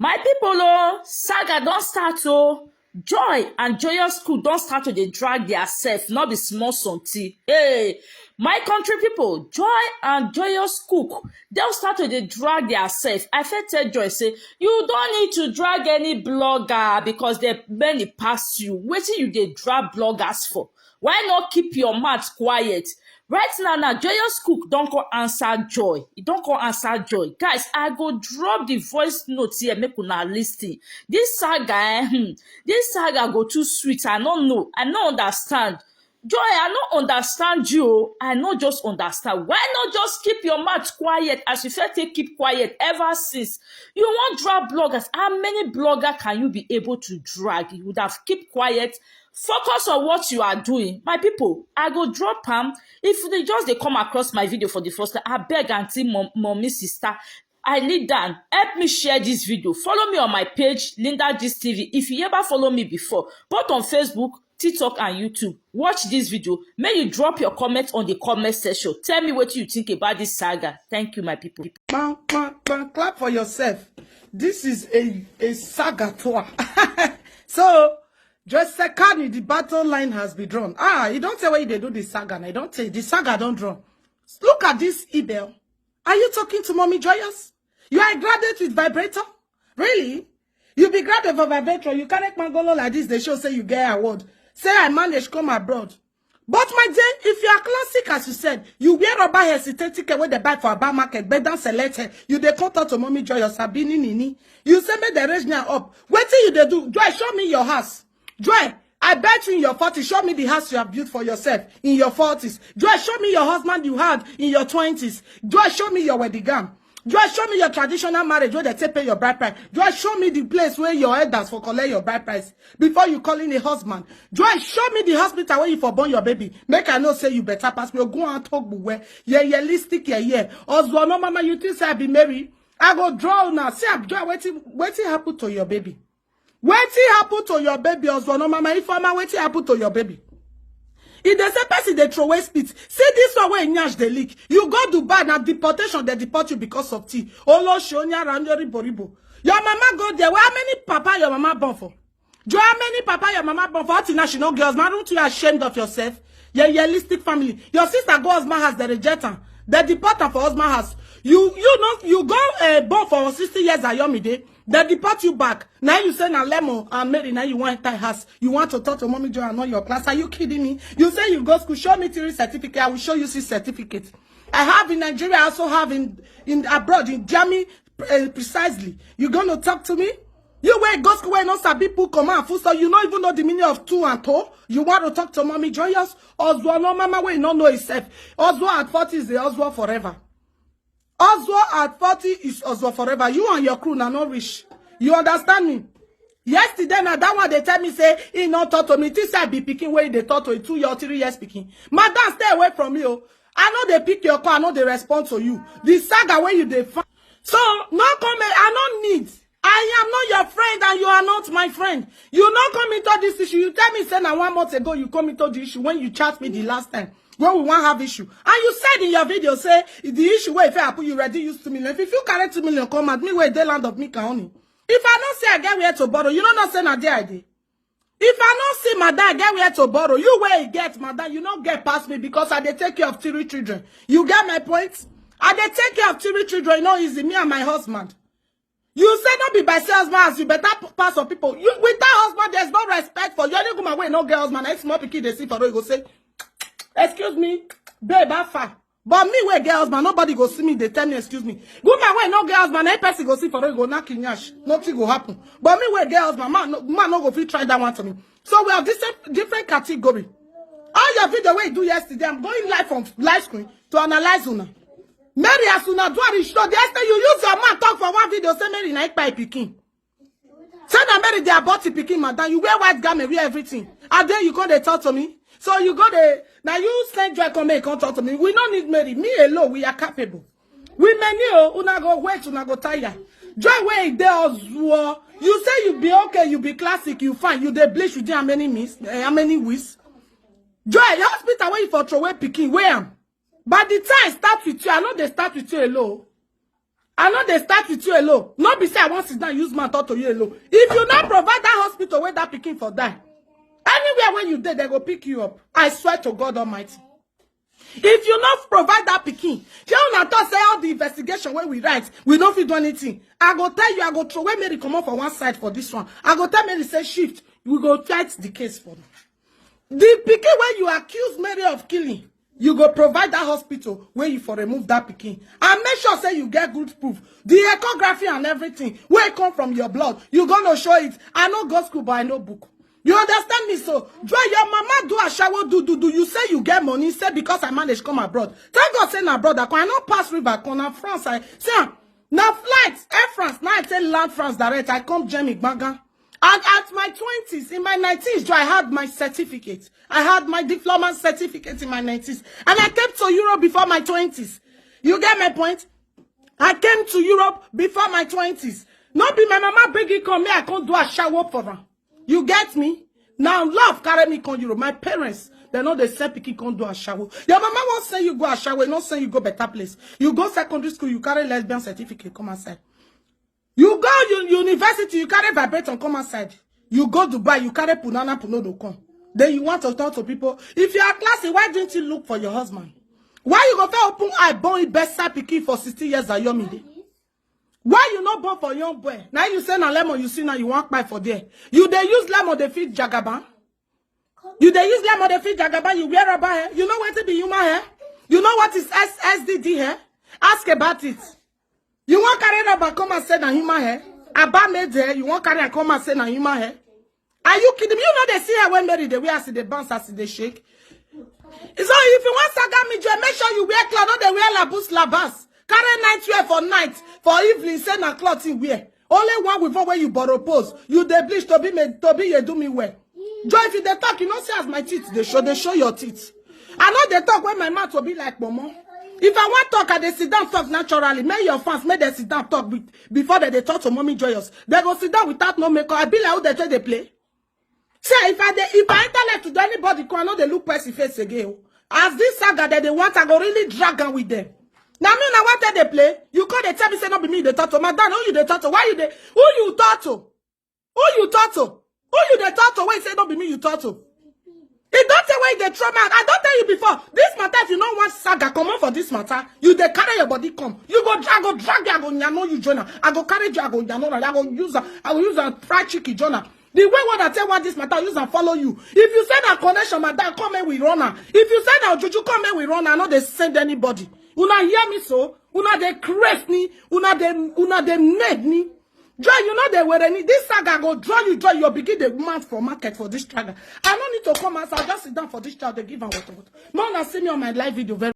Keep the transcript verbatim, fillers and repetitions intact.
My people, oh, saga don start, oh. Joy and Joyous Cook don start to dey drag their self, not be small something. Hey, my country people, Joy and Joyous Cook don start to dey drag their self. I fit tell Joy say, "You don't need to drag any blogger because they many pass you. Wetin you dey drag bloggers for? Why not keep your mouth quiet?" Right now, now Joyous Cook don come answer Joy. He don come answer Joy. Guys, I go drop the voice note here, make una listen. This saga, eh, hmm, this saga go too sweet. I no know. I no understand. Joy, I no understand you. I no just understand. Why not just keep your mouth quiet as you first take keep quiet ever since? You wan drag bloggers. How many blogger can you be able to drag? You would have keep quiet. Focus on what you are doing. My people, I go drop am. If they just dey come across my video for the first time, I beg auntie, mom, mommy, sister, I need them. Help me share this video. Follow me on my page, Linda Gist T V. If you ever follow me before, both on Facebook, TikTok, and YouTube, watch this video. May you drop your comment on the comment section. Tell me what you think about this saga. Thank you, my people. Bang, bang, bang, clap for yourself. This is a, a saga tour. So, Joseph Kani, the battle line has been drawn. Ah, you don't tell where they do the saga. I don't tell the saga don't draw. Look at this email. Are you talking to Mommy Joyous? You are a graduate with vibrator? Really? You be graduate for vibrator. You carry Kpangolo like this. They show say you get award. Say I manage come abroad. But my dear, if you are classic as you said, you wear rubber hair, synthetic hair wey they buy for Aba market, bed down select hair. You dey come talk to Mommy Joyous, Sabini Nini. You say make the range now up. Wetin you dey do? Joy, show me your house. Joy, I bet you in your forties, show me the house you have built for yourself in your forties. Joy, show me your husband you had in your twenties. Joy, show me your wedding gown. Joy, show me your traditional marriage wey they take pay your bride price. Joy, show me the place where your elders for collect your bride price before you calling a husband. Joy, show me the hospital where you for born your baby. Make I know say you better pass me. Ogun and talk well. Yeah, yeah, lipstick, yeah, yeah. Ozuono mama, you think say I be Mary? I go draw now. See, I'm Joy, wetin, wetin happen to your baby? Wetin happen to your baby, Ozuono mama? Informer, wetin happen to your baby? If they say person dey throw away spit, see this one wey nyash dey leak. You go Dubai, na deportation they deport you because of tea. Oloshonya ranyori boribo. Your mama go there. Where many papa your mama born for? Joy, how many papa your mama born for? Until now she no girls. Now, don't you ashamed of yourself? Your realistic family. Your sister go husband house, they reject her. They deport her for husband house. You, you know, you go uh, born for sixty years at Yomide. They deport you back. Now you say na Lemo and Mary. Now you want tie house. You want to talk to Mommy Joy and not your class. Are you kidding me? You say you go school. Show me three certificate. I will show you six certificate. I have in Nigeria. I also have in in abroad in Germany. Uh, precisely. You gonna talk to me? You wey go school wey no sabi put command full, so you no even know the meaning of two and two. You want to talk to Mommy Joyous? Ozuono mama wey no know himself. Ozuo at forty is the Ozuo forever. Ozuo at forty is Ozuo forever. You and your crew na no reach. You understand me? Yesterday na that one they tell me say he no talk to me. This I be picking where they talk to two year three years picking. Madam, stay away from me. Oh. I know they pick your call. I know they respond to you. The saga where you dey find. So no comment. I no need. I am not your friend and you are not my friend. You no come into this issue. You tell me say na one month ago you come into the issue when you chat me the last time when we wan have issue. And you said in your video say the issue wey if I put you ready use two million. If you carry two million come at me wey dey land of me can only. If I no say I get where to borrow, you no know say na there I dey. If I no see madam get where to borrow, you where you get madam, you no get past me because I dey take care of three children. You get my point? I dey take care of three children, no easy, me and my husband. You say no be by say husband as you better p- pass some people. You without husband, there's no respect for you. Any woman wey no get husband, na small pikin dey see for road go say, "Excuse me, babe, how far?" But me wey get husband, nobody go see me. They tell me, "Excuse me." Woman wey no get husband, any person go see for road go knock him nyash. Nothing go happen. But me wey get husband, man, no, man no go fit try that one to me. So we have this different category. All your video wey you do yesterday, I'm going live on live screen to analyze una. Mary, as una do am reach, so the extent you use your man talk for one video, say Mary na ekpa pikin. Say na Mary dey abort the pikin, madam. You wear white garment, wear everything. And then you come dey talk to me. So you go dey, now you send Joy come make come talk to me. We no need Mary. Me alone, we are capable. We many oh, una go wait, una go tire. Joy wey dey Ozuo. You say you be okay, you be classic, you fine. You dey bleach with how many miss, eh, how many weeks? Joy, the hospital where you for throw away pikin, where am? But the time start with you, I know they start with you alone. I no dey start with you alone. No be say I wan sit down use mouth talk to you alone. If you no provide that hospital where that pikin for die, anywhere when you dey, they go pick you up. I swear to God Almighty. If you no provide that pikin, shey una talk say all the investigation wey we write, we no fit do anything. I go tell you, I go throw away Mary comot for one side for this one. I go tell Mary say shift, we go fight the case for now. The pikin wey you accuse Mary of killing, you go provide that hospital where you for remove that pikin and make sure say you get good proof. The echography and everything wey come from your blood, you gonna show it. I no go school, but I know book. You understand me? So, Joy, your mama do ashawo do do do. You say you get money, say because I manage come abroad. Thank God say na abroad. I no pass river, come na France. I say, ah, na flight, Air France. Now I take land France direct. I come Germany, gbanga. And at my twenties, in my nineteens, Joy, I had my certificate. I had my diploma certificate in my nineteens. And I came to Europe before my twenties. You get my point? I came to Europe before my twenties. No be my mama bring it come, me I come do ashawo for her. You get me? Now love carry me come Europe. My parents, they know they send pikin come do ashawo. Your mama won't send you go ashawo, not send you go better place. You go secondary school, you carry lesbian certificate, come outside. You go un- university, you carry vibrator, come outside. You go Dubai, you carry punana punodo come. Then you want to talk to people. If you are classy, why didn't you look for your husband? Why you go fair open eye born best side pikin for sixty years Ayomide? Why you not born for young boy? Now you say na lemon, you see now you want buy for there. You dey use lemon, they feed jagaban. You dey use lemon, they feed jagaban. You wear rubber hair. You know what it be human hair? You know what is S- SDD hair? Ask about it. You wan carry rubber come and say na human hair? Aba made hair, you wan carry am come and say na human hair? Are you kidding me? You know they see her when Mary they wear as they bounce as they shake. So if you want saga me, Joy, make sure you wear cloth, no they wear labus labas. Carry night wear for night, for evening, say na cloth you wear. Only one with where you borrow pose. You dey bleach to be me to be you do me well. Joy, if you dey talk, you know see as my teeth they show, they show your teeth. I know they talk when my mouth will be like momo. If I want talk, I dey sit down talk naturally. Make your fans make they sit down talk with, before they, they talk to mommy joyous. They go sit down without no makeup. I be like who they try they play. Say if I dey, if I enter left to do anybody, come I know they look person face again. As this saga that they want, I go really drag am with them. Now me na what they play. You call they tell me say no be me they talk to. Madam, who you they talk to? Why you they? Who you talk to? Who you talk to? Who you they talk to? Why you say no be me you talk to? It don't tell why they trauma. I don't tell you before. This matter, if you no want saga, come on for this matter. You they carry your body come. You go drag, go drag, I go nyano you Jonah. I go carry you, I go nyano, I go use, I go use a fried chicken Jonah. The way what I tell what this matter, use and follow you. If you send a connection, madam, come here we run her. If you send a juju, come here we run her. I know they send anybody. Una hear me so? Una they craze me. Una they, una they mad me. Joy, you know they were any. This saga go draw you, Joy. You begin the month for market for this saga. I don't need to come as I just sit down for this child. They give her water, water. No, una see me on my live video very